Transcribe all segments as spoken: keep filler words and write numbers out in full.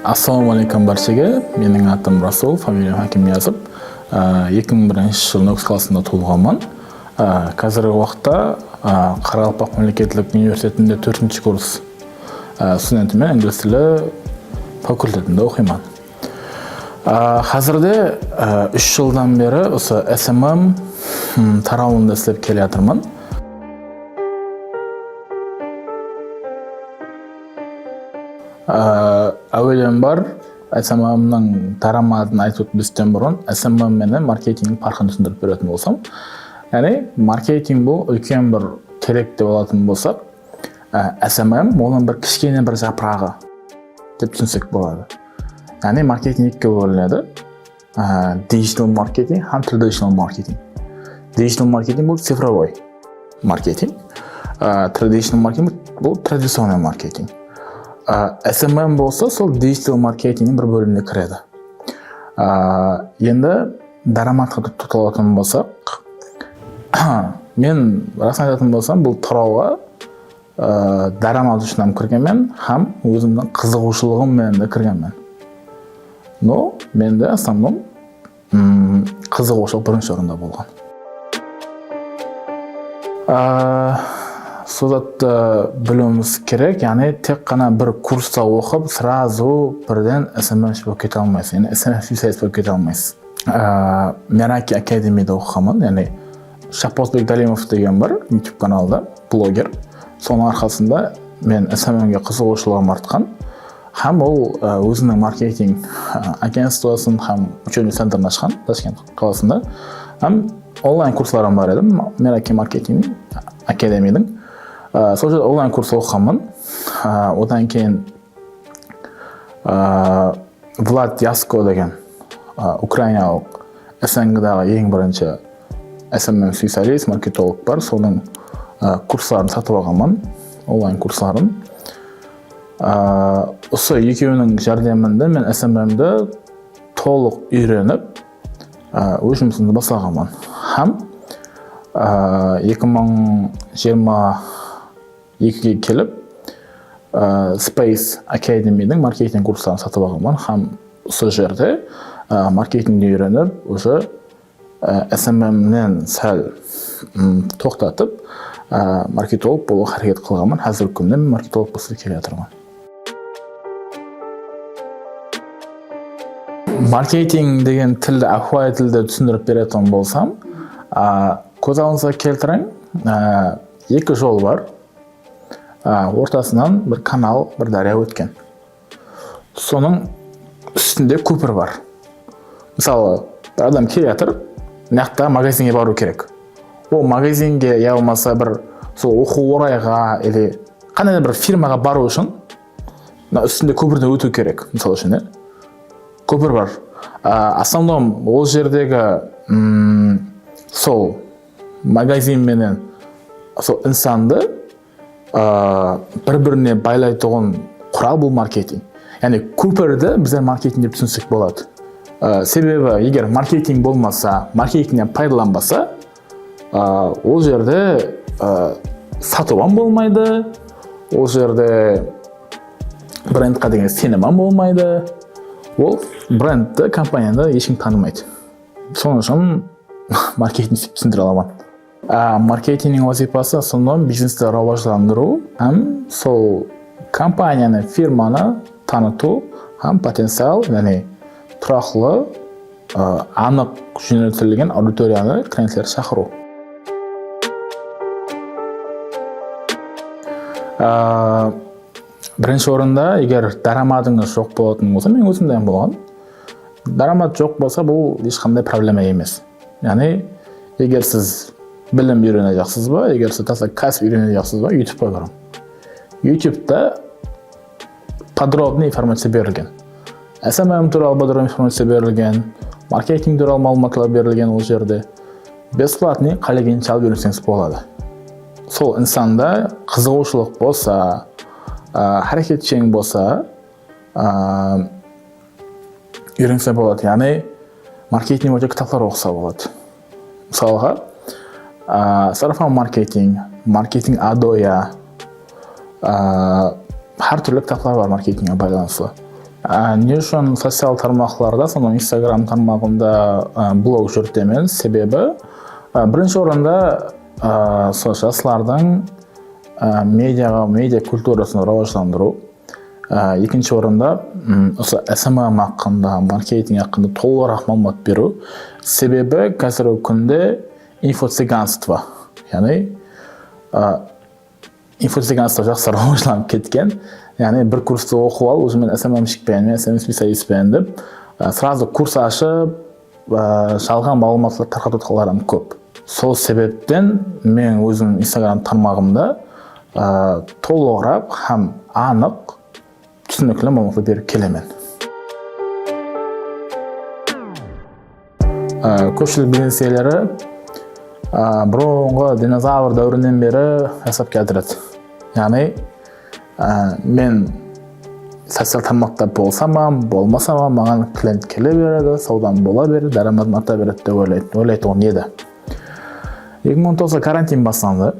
Assalawma aleykum bárshege. Meniń atım Rasul, familiyam Hákimniyazov. Á, eki mıń birinshi jıl Nókis qalasında tuwılǵanman. Á, házirgi waqıtta, á, Qaraqalpaq mámleketlik universitetinde tórtinshi kurs, á, studentimen, inglis tili fakultetinde oqıyman. Á, házirde, á, úsh jıldan beri usı S M M, hmm, tarawında islep kelyatırman. Á, áwelen bar, S M M-niń dáramatın aytıp ótpesten burın, S M M menen marketingniń parqın túsindirip beretin bolsam. Yaǵnıy, marketing bul úlken bir terek dep alatuǵın bolsaq, á, S M M onıń bir kishkene bir japıraǵı dep túsinsek boladı. Yaǵnıy, marketing ekige bólinedi. Á, digital marketing hám traditional marketing. Digital marketing bul cifrovoy marketing. Á, traditional marketing bul tradicionnıy marketing. Á, S M M bolsa sol digital marketingniń bir bólimine kiredi. Á, endi dáramatqa to-, toqtalatuǵın bolsaq, men rasın aytatuǵın bolsam, bul tarawǵa, á, dáramat ushın hám kirgenmen, hám ózimniń qızıǵıwshılıǵım menen de kirgenmen. No, mende основном, mm, qızıǵıwshılıq birinshi orında bolǵan. Á, sol zattı biliwimiz kerek, yaǵnıy tek ǵana bir kursta oqıp, srazu birden S M M-shi bolıp kete almaysız, yaǵnıy S M M specialist bolıp kete almaysız. Á, Meraki Academy-de oqıǵanman, yaǵnıy Shahbozbek Dalimov degen bar YouTube kanalda bloger. Sonıń arqasında men S M M-ge qızıǵıwshılıǵım artqan. Hám ol, á, óziniń marketing, á, agentstvosın hám учебный центрin ashqan Tashkent qalasında. Hám onlayn kurslarım bar edi, Meraki Marketing Academy-diń. Á, sol jerde onlayn kurs oqıǵanman. Á, odan keyin, á, Vlad Yasko degen, á, ukrainalıq S N G-daǵı eń birinshi S M M specialist, marketolog bar, sonıń, á, kursların satıp alǵanman, onlayn kursların. Á, usı ekewiniń járdeminde men S M M-di tolıq úyrenip, á, óz jumısımdı baslaǵanman. Hám, á, eki mıń jigirma ekige kelip, á, Space Academy-diń marketing kursların satıp alǵanman hám usı jerde, á, marketingdi úyrenip, уже, á, S M M-nen sál, mm, toqtatıp, á, marketolog bolıwǵa háreket qılǵanman. Házirgi kúnde men marketolog bolıp islep kelyatırman. Marketing degen tildi ápiwayı tilde túsindirip beretuǵın bolsam, á, kóz aldıńızǵa keltiriń, á, eki jol bar. Á, ortasınan bir kanal, bir dárya ótken. Sonıń ústinde kópir bar. Mısalı, bir adam kelyatır, mınaqta magazinge barıw kerek. Ol magazinge ya bolmasa bir sol oqıw orayǵa, ele qanday da bir firmaǵa barıw ushın mına ústinde kópirden ótiw kerek, mısal ushın, ya. Kópir bar. Á, основном ol jerdegi, mm, sol magazin menen sol insandı, a, bir-birine baylaytuǵın qural bul marketing. Yaǵnıy kópirdi bizler marketing dep túsinsek boladı. A, sebebi eger marketing bolmasa, marketingnen paydalanbasa, a, ol jerde, a, satıw hám bolmaydı, ol jerde brendqa degen isenim hám bolmaydı. Ol brendti, kompaniyanı hesh kim tanımaydı. Sonıń ushın marketing dep túsindire alaman. Á, marketingniń wazıypası основном biznesti rawajlandırıw hám sol kompaniyanı, firmanı tanıtıw hám potencial, yaǵnıy turaqlı, á, anıq jóneltirilgen auditoriyanı, klientlerdi shaqırıw. Á, birinshi orında, eger dáramatıńız joq bolatuǵın bolsa, men ózimde hám bolǵan. Dáramat joq bolsa, bul hesh qanday problema emes. Yaǵnıy, eger siz bilim úyrenejaqsız ba, eger siz tasa kásip úyrenejaqsız ba, YouTube-qa kiriń. YouTube-ta подробный informaciya berilgen. S M M tuwralı подробный informaciya berilgen, marketing tuwralı maǵlıwmatlar berilgen ol jerde. Бесплатный qálegeninshe alıp úyrenseńiz boladı. Sol insanda qızıǵıwshılıq bolsa, a, háreketsheń bolsa, a, úyrense boladı. Yaǵnıy, marketing boyınsha kitaplar oqısa boladı. Mısalǵa, a, sarafan marketing, marketing adoya, a, hár túrli kitaplar bar marketingge baylanıslı. Á, ne ushın social tarmaqlarda, sonda Instagram tarmaǵında, á, blog júritemen? Sebebi, á, birinshi orında, á, sol jaslardıń, á, mediaǵa, media kulturasın rawajlandırıw. Á, ekinshi orında, ım, usı S M M haqqında, marketing haqqında tolıǵıraq maǵlıwmat beriw. Sebebi házirgi kúnde info-tsiganstvo, yaǵnıy, á, info-tsiganstvo jaqsı rawajlanıp ketken. Yaǵnıy bir kurstı oqıp al, ózim men S M M shikpen, men S M M specialistpen dep, á, srazu kurs ashıp, á, jalǵan maǵlıwmatlar tarqatıp atqanlar hám kóp. Sol sebepten men ózim Instagram tarmaǵımda, á, tolıǵıraq hám anıq, túsinikli maǵlıwmatlar berip kelemen. Á, kópshilik biznes iyeleri, á, burınǵı dinozavr dáwirinen beri jasap kiyatır edi. Yaǵnıy, á, men social tarmaqta bolsam hám, bolmasam hám, maǵan klient kele beredi, sawdam bola beredi, dáramatım arta beredi dep oylaydı, oylaytuǵın edi. Eki mıń on toǵızda karantin baslandı.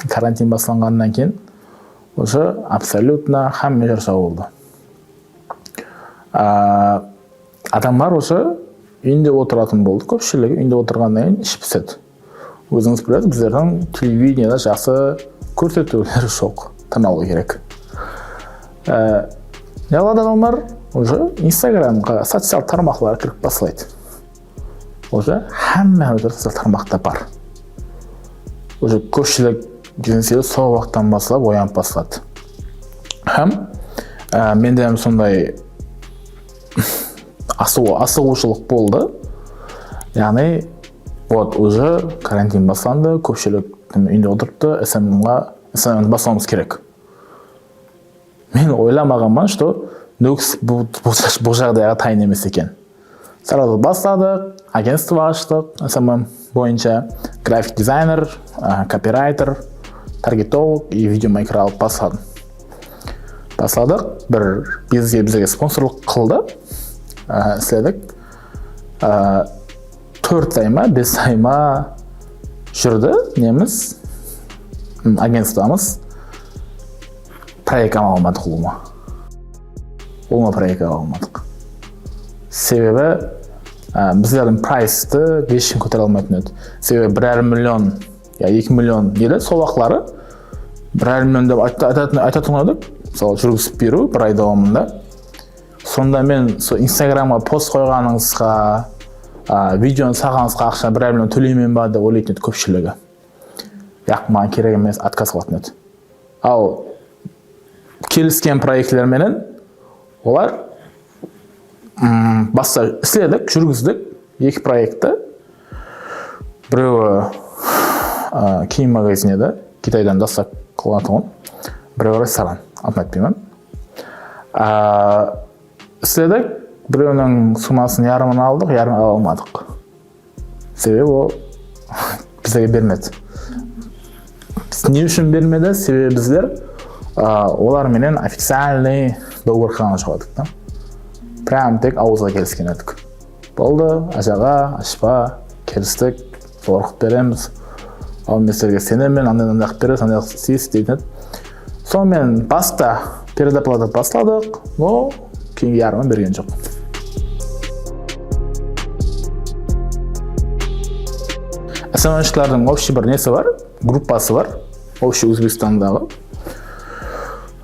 Karantin baslanǵannan keyin, уже абсолютно hámme jer jabıldı. Á, adamlar уже úyinde otıratın boldı, kópshiligi úyinde otırǵannan keyin ishi pisedi. Ózińiz bilesiz, bizlerdiń televidenieda jaqsı kórsetiwler joq, tın alıw kerek. Á, ne qıladı adamlar? Уже Instagramǵa, social tarmaqlarǵa kirip baslaydı. Уже hámme házir social tarmaqta bar. Уже kópshilik biznes iyesi sol waqıttan baslap oyanıp basladı. Hám, á, mende hám sonday asıw-, asıǵıwshılıq boldı. Yaǵnıy, вот, уже karantin baslandı, kópshilik úyinde otırıptı, S M M-ǵa, S M M-di baslawımız kerek. Men oylamaǵanman, что Nókis bu, bu, bu jaǵdayǵa tayın emes eken. Сразу basladıq, agentstvo ashtıq, S M M boyınsha, grafik dizayner, á, kopirayter, targetolog и videomaker alıp basladım. Basladıq, bir bizge, bizge sponsorlıq qıldı, á, isledik. Á, tórt ay ma, bes ay ma júrdi nemiz, m, agentstvomız. Proekt ala almadıq ulıwma. Ulıwma proekt ala almadıq. Sebebi, á, bizlerdiń pricetı hesh kim kótere almaytın edi. Sebebi bir yarım million ya eki million edi sol waqıtları. Bir yarım million dep ayt-, aytatın, aytatın edik. Mısalı, júrgizip beriw bir ay dawamında. Sonda men sol Instagramǵa post qoyǵanıńızǵa, a, videonı salǵanıńızǵa aqsha bir million tóleymen ba dep oylaytın edi kópshiligi. Yaq, maǵan kerek emes, отказ qılatın edi. Al, kelisken proektler menen olar, mm, basta isledik, júrgizdik eki proektti. Birewi, a, kiyim magazini edi, Kitaydan dostavka qılınatuǵın. Birewi restoran, atın aytpayman. A, isledik, birewiniń summasınıń yarımın aldıq, yarımın ala almadıq. Sebebi ol bizlerge bermedi. Biz ne ushın bermedi? Sebebi bizler, a, olar menen официальный договор qılǵan joq edik ta. Прям tek awızǵa kelisken edik. Boldı, ajaǵa, ashpa, kelistik, zorqıp beremiz. Al, men sizlerge isenemen, anday-mınday qılıp beresiz, anday qılıp isleysiz, deydi. Sonıń menen basta передоплата basladıq, no, keyingi yarımın bergen joq. SMMshılardıń общий bir nesi bar, gruppası bar, общий Ózbekstandaǵı.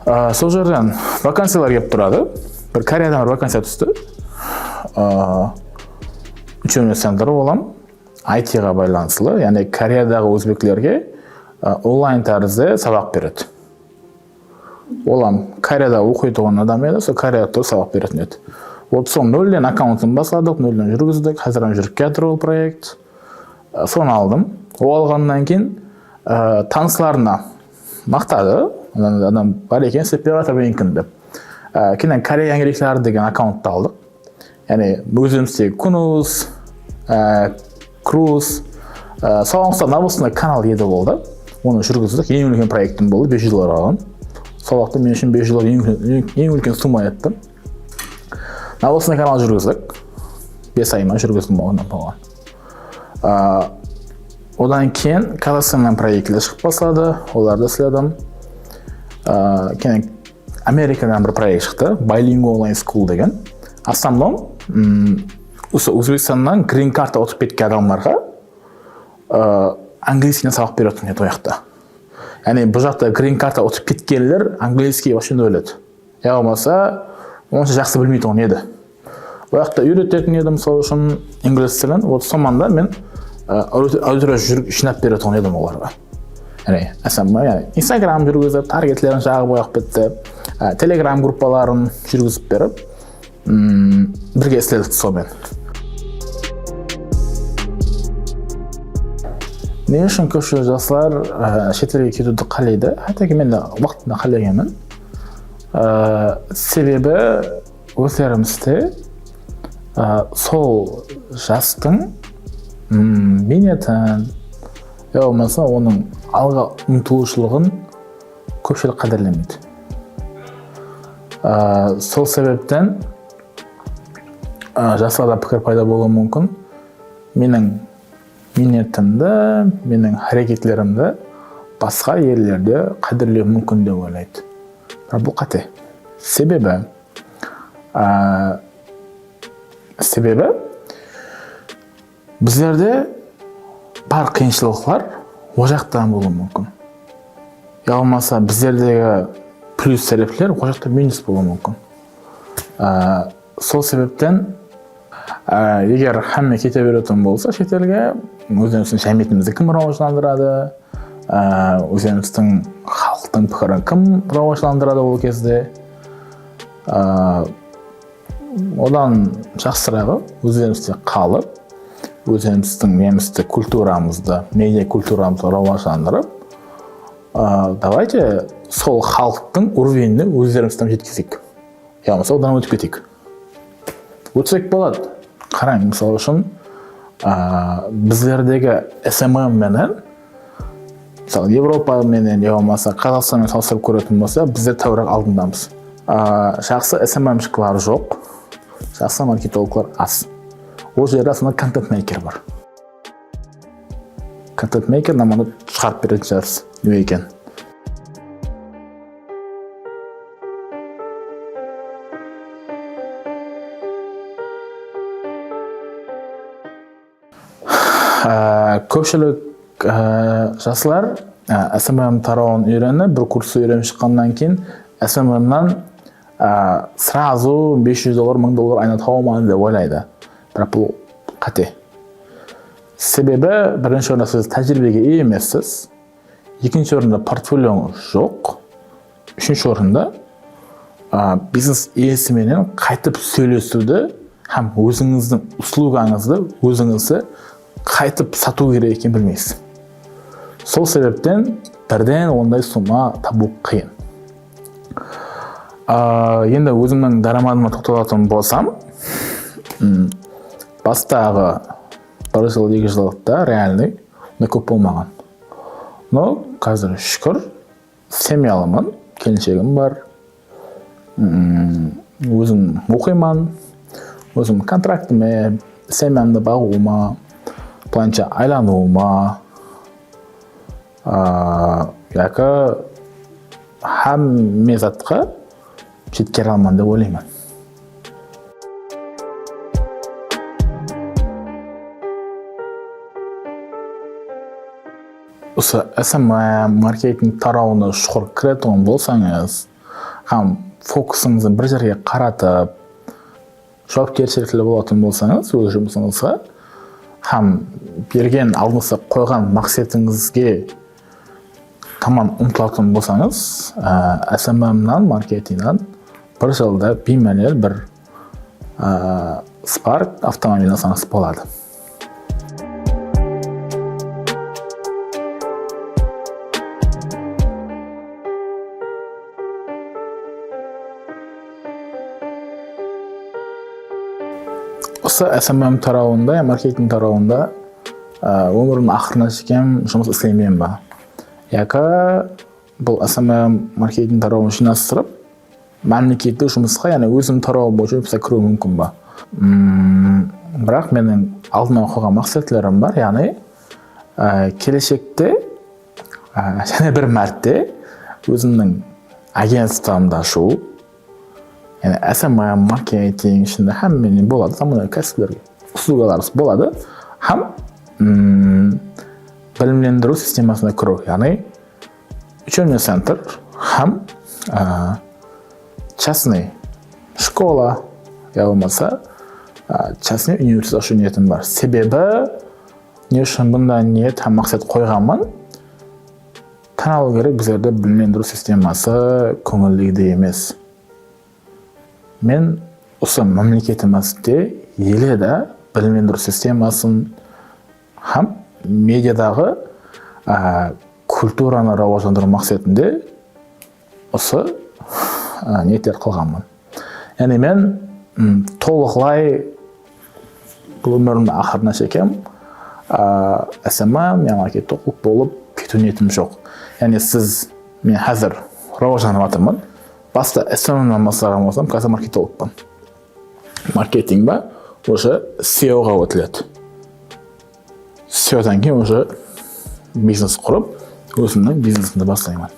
A, sol jerden vakanciyalar kelip turadı. Bir Koreyadan bir vakanciya tústi. A, úchewine center olam. ITǵa baylanıslı, yaǵnıy Koreyadaǵı ózbeklerge, a, onlayn tárizde sabaq beredi. Olam Koreyada oqıytuǵın adam edi, sol Koreyada turıp sabaq beretin edi. Вот, sol nolden akkauntın basladıq, nolden júrgizdik, házir hám júrip kiyatır ol proekt. A, sonı aldım. Ol alǵannan keyin, a, tanıslarına maqtadı. Adam, adam bar eken, islep berip atır menikin dep. A, keyin Koreya yangilikleri degen akkaunttı aldıq. Yaǵnıy, ózimizdegi Kunuz, á, Kruz, á, soǵan uqsap, mına usınday kanal edi boldı. Onı júrgizdik, eń úlken proektim boldı, bes júz dollar alǵan. Sol waqıtta men ushın bes júz dollar eń úlken, eń, eń úlken summa etti. Mına usınday kanal júrgizdik. Bes ay ma júrgizdim onnan bolǵan. Á, odan keyin Kazaxstannan proektler shıǵıp basladı, olardı isledim. Á, keyin Amerikadan bir proekt shıqtı, Bilingual Online School degen. Основном, ım, usı Ózbekstannan green karta utıp ketken adamlarǵa, ı, angliyskiyden sabaq beretuǵın edi o jaqta. Yaǵnıy, bul jaqta green karta utıp ketkenler angliyskiy вообще nol edi. Ya bolmasa, onsha jaqsı bilmeytuǵın edi. O jaqta úyretetin edim, sol ushın inglis tilin. Вот, somanda men, ı, audi-, auditoriya júr-, jıynap beretuǵın edim olarǵa. Yaǵnıy, S M M, yaǵnıy, Instagram júrgizip, targetlerin jaǵıp qoyıp bitti. I, Telegram gruppaların júrgizip berip, mm, birge isledik sonıń menen. Ne ushın kópshilik jaslar, ı, shet elge ketiwdi qáleydi? Hátteki men de waqtında qálegenmen. I, sebebi ózlerimizde, ı, sol jastıń, mm, miynetin, ya bolmasa onıń alǵa umtılıwshılıǵın kópshilik qádirlemeydi. I, sol sebepten, ı, jaslarda pikir payda bolıwı múmkin. Meniń miynetimdi, meniń háreketlerimdi basqa ellerde qádirlew múmkin dep oylaydı. Biraq bul qáte. Sebebi, á, sebebi bizlerde bar qıyınshılıqlar o jaqtan bolıwı múmkin. Ya bolmasa bizlerdegi plyus tárepler o jaqta minus bolıwı múmkin. Á, Sol sebepten, á, eger hámme kete beretuǵın bolsa shet elge, ózimizdiń jámiyetimizdi kim rawajlandıradı, á, ózimizdiń xalıqtıń pikirin kim rawajlandıradı ol kezde? Á, odan jaqsıraǵı ózimizde qalıp, ózimizdiń nemizdi, kulturamızdı, media kulturamızdı rawajlandırıp, á, давайте sol xalıqtıń уровенine ózlerimizdi jetkizeyik. Ya bolmasa odan ótip keteyik. Ótsek boladı. Qarań, mısal ushın, a, bizlerdegi S M M menen, mısalı, Evropa menen ya bolmasa Qazaqstan menen salıstırıp kóretuǵın bolsa, bizler táwirek aldındamız. A, jaqsı S M M shıqlar joq, jaqsı marketologlar az. Ol jerde aslında content maker bar. Content maker namanı shıǵarıp beretin shıǵarsız, ne eken? Á, kópshilik, á, jaslar, á, S M M tarawın úyrenip, bir kurstı úyrenip shıqqannan keyin S M M-nan, á, сразу bes júz dollar, mıń dollar ayına tawaman dep oylaydı. Biraq bul qáte. Sebebi, birinshi orında siz tájiriybege iye emessiz. Ekinshi orında portfoliońız joq. Úshinshi orında, a, biznes iyesi menen qaytıp sóylesiwdi hám ózińizdiń uslugańızdı ózińizdi qaytıp satıw kerek ekenin bilmeysiz. Sol sebepten birden onday summa tabıw qıyın. A, endi ózimniń dáramadıma toqtalatuǵın bolsam, m, bastaǵı bir jıl, eki jıllıqta realnıy onday kóp bolmaǵan. No, házir shúkir, semyalıman, kelinshegim bar. M, ózim oqıyman, ózim kontraktime, semyamdı baǵıwıma, bılayınsha aylanıwıma, a, yaki hámme zatqa jetkere alaman dep oylayman. Usı S M M marketing tarawına shuqır kiretuǵın bolsańız hám fokusıńızdı bir jerge qaratıp, juwapkershilikli bolatuǵın bolsańız óz jumısıńızǵa hám bergen aldıńızǵa qoyǵan maqsetińizge tamam umtılatuǵın bolsańız, á, S M M-nan, marketingnan bir jılda biymálel bir, á, Spark avtomobilin alsańız boladı. Usı S M M tarawında, ya marketing tarawında, á, ómirimniń aqırına shekem jumıs isleymen ba? Yaki bul S M M marketing tarawın jıynastırıp, mámleketlik jumısqa, yaǵnıy ózim tarawı boyınsha jumısqa kiriw múmkin ba? Mm, biraq meniń aldıma qoyǵan maqsetlerim bar, yaǵnıy, á, keleshekte, á, jáne bir márte ózimniń agentstvomdı ashıw, yaǵnıy S M M, marketing, ishinde hámmene boladı, zamanagóy kásiplerge uslugalarımız boladı. Hám, mm, bilimlendiriw sistemasına kiriw, yaǵnıy учебный центр hám, a, частный школа ya bolmasa, a, частный universitet ashıw niyetim bar. Sebebi, ne ushın bunday niyet hám maqset qoyǵanman? Tán alıw kerek, bizlerde bilimlendiriw sisteması kóńilligidey emes. Men usı mámleketimizde ele de bilimlendiriw sistemasın hám mediadaǵı, a, kulturanı rawajlandırıw maqsetinde usı, a, niyetler qılǵanman. Yaǵnıy men, m, tolıqlay bul ómirimniń aqırına shekem, a, S M M ya marketing bolıp ketiw niyetim joq. Yaǵnıy siz, men házir rawajlanıp atırman. Basta S M M-nan baslaǵan bolsam, házir marketologpan. Marketing ba, уже S E O-ǵa ótiledi. S E O-dan keyin уже biznes qurıp, ózimniń biznesimdi baslayman.